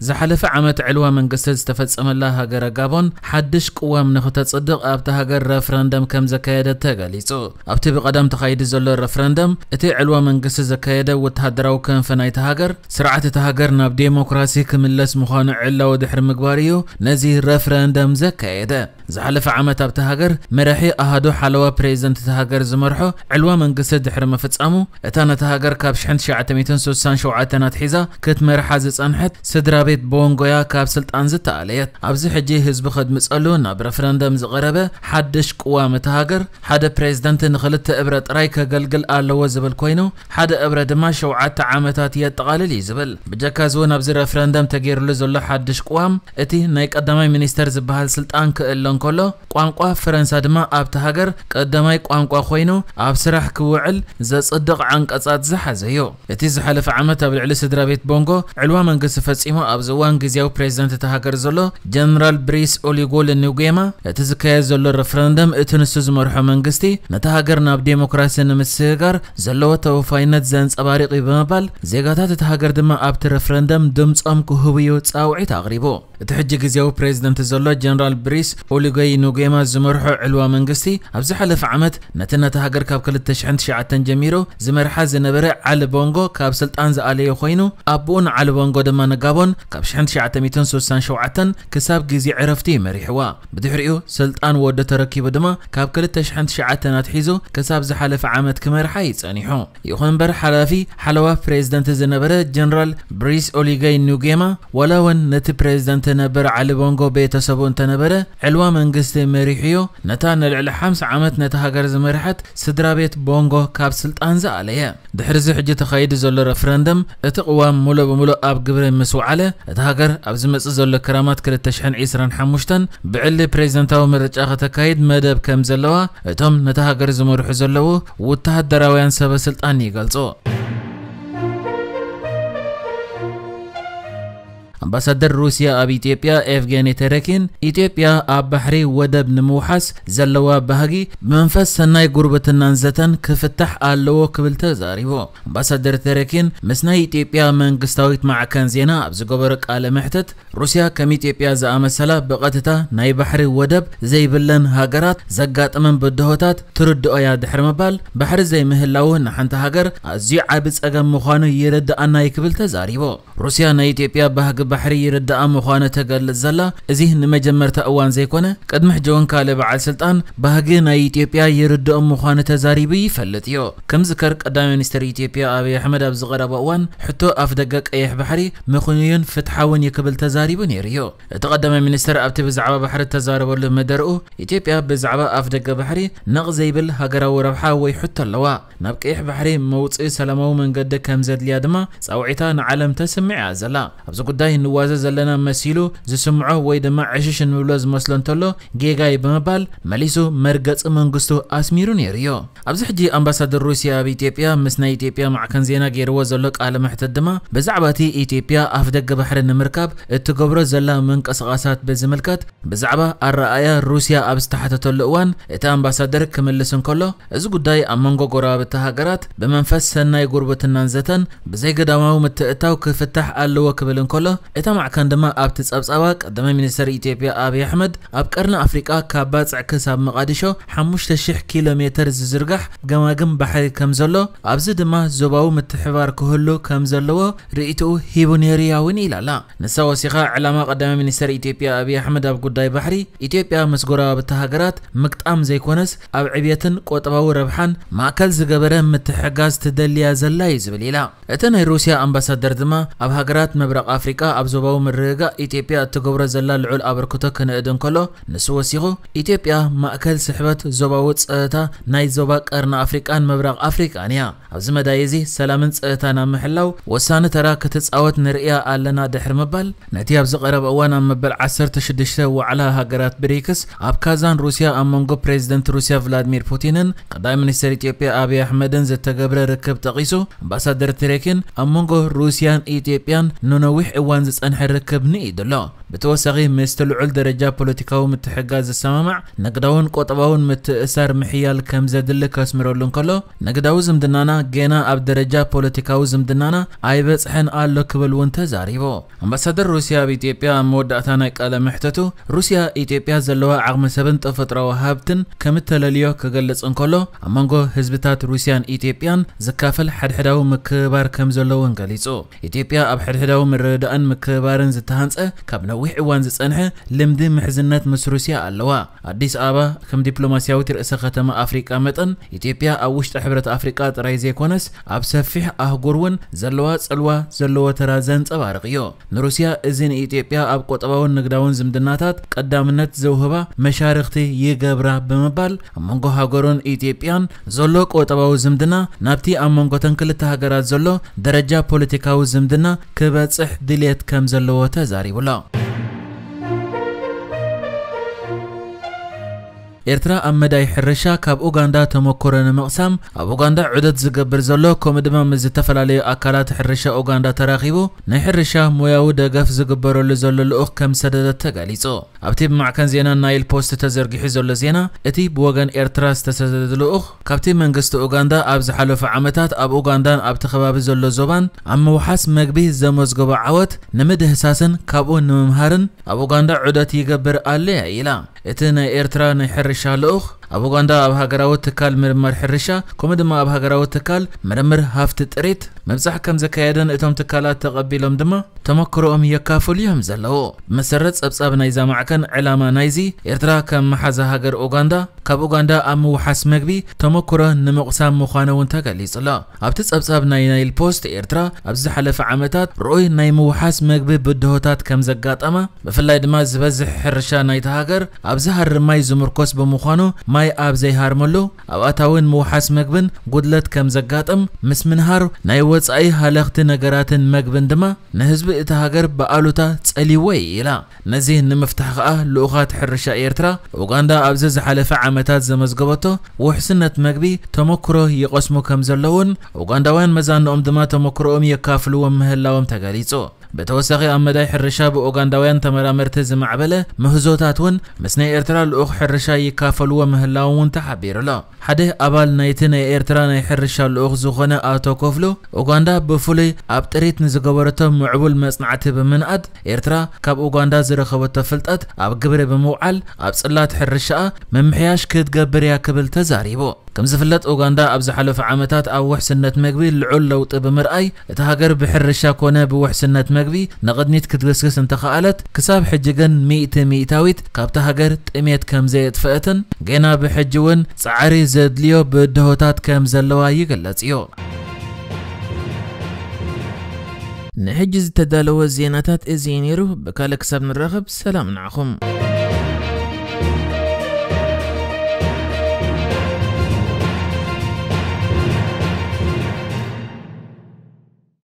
ዝሓለፈ ዓመት ዕልዋ መንግስቲ ዝተፈጸመላ ሃገረ ጋቦን ሓድሽ ቅዋም ንኽተጽድቕ ኣብታ ሃገር ረፍረንደም ከም ዘካየደት ተገሊጹ። ኣብቲ ብቐደም ተኻይዱ ዘሎ ረፍረንደም፣ እቲ ዕልዋ መንግስቲ ዘካየደ ወተሃደራዊ ክንፊ ናይታ ሃገር፣ ስርዓት እታ ሃገር ናብ ዴሞክራሲ ክምለስ ምዃኑ ዕላዊ ድሕሪ ምግባር እዩ ነዚ ረፍረንደም ዘካየደ። ዝሓለፈ ዓመት ኣብታ ሃገር መራሒ ኣሃዱ ሓለዋ ፕሬዚደንት እታ ሃገር ዝመርሖ ዕልዋ መንግስቲ ድሕሪ ምፍጻሙ፣ እታ ነታ ሃገር ካብ ሽሕን ትሽዓተ ሚእትን ስሳን ሸውዓተን ኣትሒዛ ክትመርሓ ዝጸንሐት ስድራ ቤት ቦንጎያ ካብ ስልጣን ዝተኣለየት። ኣብዚ ሕጂ ህዝቢ ከድምጸሉ ናብ ረፍረንደም ዝቐረበ ሓድሽ ቅዋም እታ ሃገር፣ ሓደ ፕሬዚደንት ንኽልተ እብረ ጥራይ ከገልግል ኣለዎ ዝብል ኮይኑ፣ ሓደ እብረ ድማ ሸውዓተ ዓመታት የጠቓልል እዩ ዝብል። ብጀካ እዚ እውን ኣብዚ ረፍረንደም ተገይሩሉ ዘሎ ሓድሽ ቅዋም፣ እቲ ናይ ቀዳማይ ሚኒስተር ዝበሃል ስልጣን ክእለ እንከሎ፣ ቋንቋ ፈረንሳ ድማ ኣብቲ ሃገር ቀዳማይ ቋንቋ ኮይኑ ኣብ ስራሕ ክውዕል ዘጽድቕ ዓንቀጻት ዝሓዘ እዩ። እቲ ዝሓለፈ ዓመት ኣብ ልዕሊ ስድራ ቤት ቦንጎ ዕልዋ መንግስቲ ፈጺሙ ኣብዚ እዋን ግዜያዊ ፕሬዚደንት እታ ሃገር ዘሎ ጀነራል ብሪስ ኦሊጎል ኑጌማ፣ እቲ ዝካየድ ዘሎ ረፍረንደም እቲ ንሱ ዝመርሖ መንግስቲ ነታ ሃገር ናብ ዴሞክራሲ ንምስግጋር ዘለዎ ተወፋይነት ዘንጸባርቕ እዩ ብምባል፣ ዜጋታት እታ ሃገር ድማ ኣብቲ ረፍረንደም ድምጾም ክህቡ እዩ ጻውዒት ኣቕሪቡ። እቲ ሕጂ ግዜያዊ ፕሬዚደንት ዘሎ ጀነራል ብሪስ ኦሊጎይ ኑጌማ ዝመርሖ ዕልዋ መንግስቲ፣ ኣብ ዝሓለፈ ዓመት ነቲ ነታ ሃገር ካብ ክልተ ሽሕን ትሽዓተን ጀሚሩ ዝመርሓ ዝነበረ ዓሊ ቦንጎ ካብ ስልጣን ዝኣለየ ኮይኑ፣ ኣቦኡ ንዓሊ ቦንጎ ድማ ንጋቦን ካብ ሽሕን ትሽዓተ ሚእትን ስሳን ሸውዓተን ክሳብ ግዜ ዕረፍቱ ይመሪሕዋ። ብድሕሪኡ ስልጣን ወዲ ተረኪቡ ድማ ካብ ክልተ ሽሕን ትሽዓተን ኣትሒዙ ክሳብ ዝሓለፈ ዓመት ክመርሓ እዩ ጸኒሑ። ይኹን እምበር ሓላፊ ሓለዋ ፕሬዚደንት ዝነበረ ጀነራል ብሪስ ኦሊገይ ኑጌማ፣ ዋላ እውን ነቲ ፕሬዚደንት ነበር ዓሊ ቦንጎ ቤተሰቡ እንተነበረ፣ ዕልዋ መንግስቲ መሪሑዮ ነታ ንልዕሊ ሓምሳ ዓመት ነታ ሃገር ዝመርሐት ስድራ ቤት ቦንጎ ካብ ስልጣን ዝኣለየ። ድሕሪ እዚ ሕጂ ተኻይዱ ዘሎ ረፍረንደም፣ እቲ ቅዋም ሙሉእ ብሙሉእ ኣብ ግብሪ ምስ ወዓለ፣ እታ ሃገር ኣብ ዝመጽእ ዘሎ ክራማት ክልተ ሽሕን ዕስራን ሓሙሽተን ብዕሊ ፕሬዚደንታዊ ምርጫ ከተካይድ መደብ ከም ዘለዋ እቶም ነታ ሃገር ዝመርሑ ዘለዉ ወተሃደራውያን ሰበ ስልጣን ይገልጹ። ኣምባሳደር ሩስያ ኣብ ኢትዮጵያ ኤቭጌኒ ቴሬኪን፣ ኢትዮጵያ ኣብ ባሕሪ ወደብ ንምውሓስ ዘለዋ ባህጊ ብመንፈስ ሰናይ ጉርብትናን ዘተን ክፍታሕ ኣለዎ ክብል ተዛሪቡ። ኣምባሳደር ቴሬኪን ምስ ናይ ኢትዮጵያ መንግስታዊት ማዕከን ዜና ኣብ ዝገበሮ ቃለ መሕትት፣ ሩስያ ከም ኢትዮጵያ ዝኣመሰላ ብቐጥታ ናይ ባሕሪ ወደብ ዘይብለን ሃገራት ዘጋጥመን ብድሆታት ትርድኦ እያ ድሕሪ ምባል፣ ባሕሪ ዘይምህላው ንሓንቲ ሃገር ኣዝዩ ዓቢ ጸገም ምዃኑ ይርድኣና እዩ ክብል ተዛሪቡ። ሩስያ ናይ ኢትዮጵያ ባህጊ ባሕሪ ይርድኣ ምዃኑ ተገልጽ ዘላ፣ እዚ ንመጀመርታ እዋን ዘይኮነ፣ ቅድሚ ሕጂ እውን ካልእ በዓል ስልጣን ባህጊ ናይ ኢትዮጵያ ይርድኦም ምዃኑ ተዛሪቡ ይፈልጥ እዩ። ከም ዝከር ቀዳማይ ሚኒስትር ኢትዮጵያ ኣብይ ኣሕመድ ኣብ ዝቐረበ እዋን፣ ሕቶ ኣፍደገ ቀይሕ ባሕሪ ምኽኑይን ፍትሓውን እዩ ክብል ተዛሪቡ ነይሩ እዩ። እቲ ቀዳማይ ሚኒስትር ኣብቲ ብዛዕባ ባሕሪ እተዛረበሉ መደርኡ፣ ኢትዮጵያ ብዛዕባ ኣፍደገ ባሕሪ ነቕ ዘይብል ሃገራዊ ረብሓ ወይ ሕቶ ኣለዋ። ናብ ቀይሕ ባሕሪ መውጽኢ ሰላማዊ መንገዲ ከም ዘድልያ ድማ ጻውዒታ ንዓለም ተስምዕ እያ ዘላ። ኣብዚ ጉዳይ ንዋዘ ዘለና መሲሉ ዝስምዖ ወይ ድማ ዕሽሽ እንብሎ ዝመስሎ እንተሎ ጌጋ እዩ ብምባል መሊሱ መርገጺ መንግስቱ ኣስሚሩ ነይሩ እዩ። ኣብዚ ሕጂ ኣምባሳደር ሩስያ ኣብ ኢትዮጵያ ምስ ናይ ኢትዮጵያ ማዕከን ዜና ገይርዎ ዘሎ ቃለ መሕትት ድማ ብዛዕባ እቲ ኢትዮጵያ ኣፍደገ ባሕሪ ንምርካብ እትገብሮ ዘላ ምንቅስቓሳት ብዝምልከት ብዛዕባ ኣረኣእያ ሩስያ ኣብ ዝተሓተተሉ እዋን፣ እቲ ኣምባሳደር ክምልስ እንከሎ፣ እዚ ጉዳይ ኣብ መንጎ ጎረባብቲ ሃገራት ብመንፈስ ሰናይ ጉርብትናን ዘተን ብዘይገዳማዊ ምትእትታው ክፍታሕ ኣለዎ ክብል እንከሎ፣ እታ ማዕከን ድማ ኣብቲ ጸብጻባ፣ ቀዳማይ ሚኒስተር ኢትዮጵያ ኣብይ ኣሕመድ ኣብ ቀርኒ ኣፍሪቃ ካብ ባጽዕ ክሳብ መቓዲሾ ሓሙሽተ ሽሕ ኪሎ ሜተር ዝዝርጋሕ ገማግም ባሕሪ ከም ዘሎ፣ ኣብዚ ድማ ዞባዊ ምትሕብባር ክህሉ ከም ዘለዎ ርእይትኡ ሂቡ ነይሩ እያ እውን ኢላ ኣላ። ንሳ ወሲኻ፣ ዕላማ ቀዳማይ ሚኒስተር ኢትዮጵያ ኣብይ ኣሕመድ ኣብ ጉዳይ ባሕሪ፣ ኢትዮጵያ ምስ ጎረባብቲ ሃገራት ምግጣም ዘይኮነስ፣ ኣብ ዕብየትን ቁጠባዊ ረብሓን ማእከል ዝገበረ ምትሕግጋዝ ትደሊ እያ ዘላ እዩ ዝብል ኢላ። እቲ ናይ ሩስያ ኣምባሳደር ድማ፣ ኣብ ሃገራት ምብራቕ ኣፍሪቃ ኣብ ዞባዊ ምርግጋእ ኢትዮጵያ እትገብሮ ዘላ ልዑል ኣበርክቶ ክንእድ እንከሎ፣ ንሱ ወሲኹ፣ ኢትዮጵያ ማእከል ስሕበት ዞባዊ ጸጥታ ናይ ዞባ ቀርኒ ኣፍሪቃን ምብራቕ ኣፍሪቃን እያ። ኣብዚ መዳይ እዚ ሰላምን ጸጥታን ኣብ ምሕላው ወሳኒ ተራ ክትጻወት ንርእያ ኣለና ድሕሪ ምባል፣ ነቲ ኣብዚ ቀረባ እዋን ኣብ መበል ዓሰርተ ሽዱሽተ ዋዕላ ሃገራት ብሪክስ ኣብ ካዛን ሩስያ ኣብ መንጎ ፕሬዚደንት ሩስያ ቭላድሚር ፑቲንን ቀዳማይ ሚኒስተር ኢትዮጵያ ኣብይ ኣሕመድን ዝተገብረ ርክብ ጠቒሱ፣ ኣምባሳደር ቴሬኪን ኣብ መንጎ ሩስያን ኢትዮጵያን ንነዊሕ እዋን ዝጸንሐ ርክብ ንኢዱ ኣሎ። ብተወሳኺ ምስቲ ልዑል ደረጃ ፖለቲካዊ ምትሕጋዝ ዝሰማማዕ ንግዳውን ቆጠባውን ምትእሳር ምሕያል ከም ዘድሊ ከስምረሉ እንከሎ፣ ንግዳዊ ዝምድናና ገና ኣብ ደረጃ ፖለቲካዊ ዝምድናና ኣይበጽሐን ኣሎ ክብል እውን ተዛሪቡ። ኣምባሳደር ሩስያ ኣብ ኢትዮጵያ ኣብ መወዳእታ ናይ ቃለ መሕተቱ፣ ሩስያ ኢትዮጵያ ዘለዋ ዓቕሚ ሰብን ተፈጥሮኣዊ ሃብትን ከም እተለልዮ ክገልጽ እንከሎ፣ ኣብ መንጎ ህዝብታት ሩስያን ኢትዮጵያን ዝካፈል ሓድሕዳዊ ምክብባር ከም ዘሎ እውን ገሊጹ። ኢትዮጵያ ኣብ ሕድሕዳዊ ምርድዳእን ምክብባርን ዝተሃንጸ ካብ ነዊሕ እዋን ዝጸንሐ ልምዲ ምሕዝነት ምስ ሩስያ ኣለዋ። ኣዲስ ኣበባ ከም ዲፕሎማስያዊት ርእሰ ከተማ ኣፍሪቃ መጠን፣ ኢትዮጵያ ኣብ ውሽጢ ሕብረት ኣፍሪቃ ጥራይ ዘይኮነስ ኣብ ሰፊሕ ኣህጉር እውን ዘለዋ ጽልዋ ዘለዎ ተራ ዘንጸባርቕ እዩ። ንሩስያ እዚ ንኢትዮጵያ ኣብ ቆጠባውን ንግዳውን ዝምድናታት ቀዳምነት ዘውህባ መሻርኽቲ ይገብራ ብምባል፣ ኣብ መንጎ ሃገሩን ኢትዮጵያን ዘሎ ቆጠባዊ ዝምድና ናብቲ ኣብ መንጎተን ክልተ ሃገራት ዘሎ ደረጃ ፖለቲካዊ ዝምድና ክበጽሕ ድልየት ከም ዘለዎ ተዛሪቡ ኣሎ። ኤርትራ ኣብ መዳይ ሕርሻ ካብ ኡጋንዳ ተመክሮ ንምቕሳም ኣብ ኡጋንዳ ዑደት ዝገብር ዘሎ፣ ከምኡ ድማ ምስ ዝተፈላለዩ ኣካላት ሕርሻ ኡጋንዳ ተራኺቡ ናይ ሕርሻ ሞያዊ ደገፍ ዝግበረሉ ዘሎ ልኡኽ ከም ሰደደት ተገሊጹ። ኣብቲ ብማዕከን ዜና ናይል ፖስት ተዘርጊሑ ዘሎ ዜና፣ እቲ ብወገን ኤርትራ ዝተሰደደ ልኡኽ ካብቲ መንግስቲ ኡጋንዳ ኣብ ዝሓለፉ ዓመታት ኣብ ኡጋንዳን ኣብቲ ከባቢ ዘሎ ዞባን ኣብ ምውሓስ መግቢ ዘመዝገቦ ዓወት ንምድህሳስን ካብኡ ንምምሃርን ኣብ ኡጋንዳ ዑደት ይገብር ኣለያ ኢላ። እቲ ናይ ኤርትራ ናይ ሕርሻ ልኡኽ ኣብ ኡጋንዳ ኣብ ሃገራዊ ትካል ምርምር ሕርሻ ከምኡ ድማ ኣብ ሃገራዊ ትካል ምርምር ሃፍቲ ጥሪት ምብጻሕ ከም ዘካየደን እቶም ትካላት ተቐቢሎም ድማ ተመክሮኦም የካፍሉ እዮም ዘለዉ። ብመሰረት ጸብጻብ ናይዛ ማዕከን፣ ዕላማ ናይዚ ኤርትራ ከም መሓዛ ሃገር ኡጋንዳ ካብ ኡጋንዳ ኣብ ምውሓስ መግቢ ተመክሮ ንምቕሳም ምዃኑ እውን ተገሊጹ ኣሎ። ኣብቲ ጸብጻብ ናይ ናይል ፖስት፣ ኤርትራ ኣብዚ ዝሓለፈ ዓመታት ርኡይ ናይ ምውሓስ መግቢ ብድሆታት ከም ዘጋጠማ፣ ብፍላይ ድማ ዝበዝሕ ሕርሻ ናይታ ሃገር ኣብ ዝሃርም ማይ ዝምርኮስ ብምዃኑ፣ ማይ ኣብ ዘይሃርመሉ ኣብ ኣታዊን ምውሓስ መግብን ጉድለት ከም ዘጋጥም፣ ምስ ምንሃር ናይ ወጻኢ ሃለኽቲ ነገራትን መግብን ድማ ንህዝቢ እታ ሃገር ብኣሉታ ጸሊዎ እዩ ኢላ። ነዚ ንምፍታሕ ከኣ ልኡኻት ሕርሻ ኤርትራ ኡጋንዳ ኣብዚ ዝሓለፈ ዓመታት ዘመዝገበቶ ውሕስነት መግቢ ተመክሮ ይቐስሙ ከም ዘለውን፣ ኡጋንዳውያን መዛንኦም ድማ ተመክሮኦም የካፍልዎም ምህላዎም ተገሊጹ። ብተወሳኺ ኣብ መዳይ ሕርሻ ብኡጋንዳውያን ተመራመርቲ ዝማዕበለ ምህዞታት እውን ምስ ናይ ኤርትራ ልኡኽ ሕርሻ ይካፈልዎ ምህላዎም እውን ተሓቢሩ ኣሎ። ሓደ ኣባል ናይቲ ናይ ኤርትራ ናይ ሕርሻ ልኡኽ ዝኾነ ኣቶ ኮፍሉ፣ ኡጋንዳ ብፍሉይ ኣብ ጥሪት ንዝገበረቶ ምዕቡል መጽናዕቲ ብምንኣድ፣ ኤርትራ ካብ ኡጋንዳ ዝረኸበቶ ፍልጠት ኣብ ግብሪ ብምውዓል ኣብ ጽላት ሕርሻኣ ምምሕያሽ ክትገብር እያ ክብል ተዛሪቡ። ከም ዝፍለጥ፣ ኡጋንዳ ኣብ ዝሓለፉ ዓመታት ኣብ ውሕስነት መግቢ ልዑል ለውጢ ብምርኣይ፣ እታ ሃገር ብሕርሻ ኮነ ብውሕስነት መግቢ ንቕድሚት ክትግስግስ እንተኸኣለት፣ ክሳብ ሕጂ ግን ሚእቲ ሚእታዊት ካብታ ሃገር ጥሜት ከም ዘየጥፈአትን፣ ገና ብሕጂ እውን ጻዕሪ ዘድልዮ ብድሆታት ከም ዘለዋ ይግለጽ እዩ። ንሕጂ ዝተዳለወ ዜናታት እዚ እዩ ነይሩ። ብካልእ ክሳብ ንራኸብ፣ ሰላም ንዓኹም።